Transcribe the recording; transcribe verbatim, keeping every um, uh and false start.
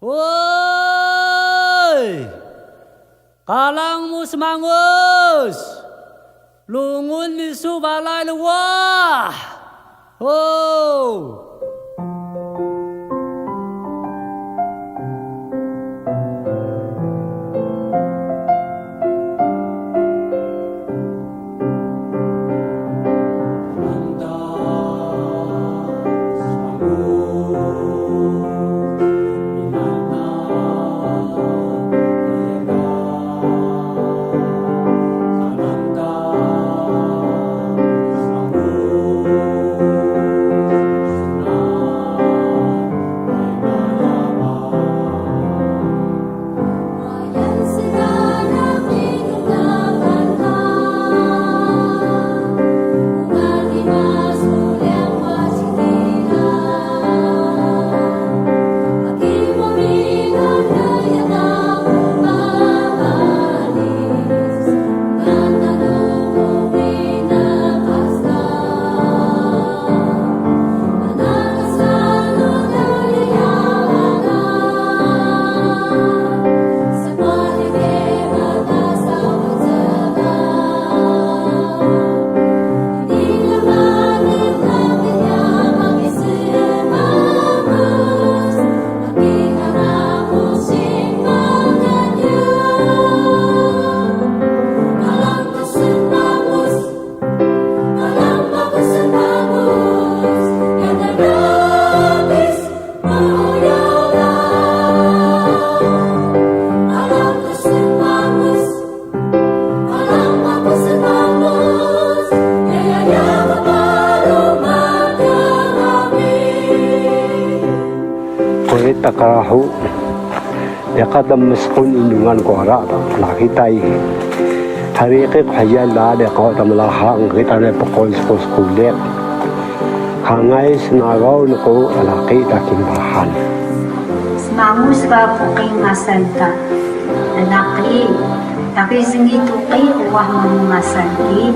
Oy! Kalang mu smangus! Lungun misu balay lwah! Ho! Kore takarahu. Yaka ta msqun inungan ko ara laki tay. Hari ki qhayan da de ko ta mlahang kita ne pkon sku skuliq. Hangay snagaw nku laki ta kinbahan. Smangus ba puqing masan ta. Laki, tapi sngi tuqi uwah manu masan ki.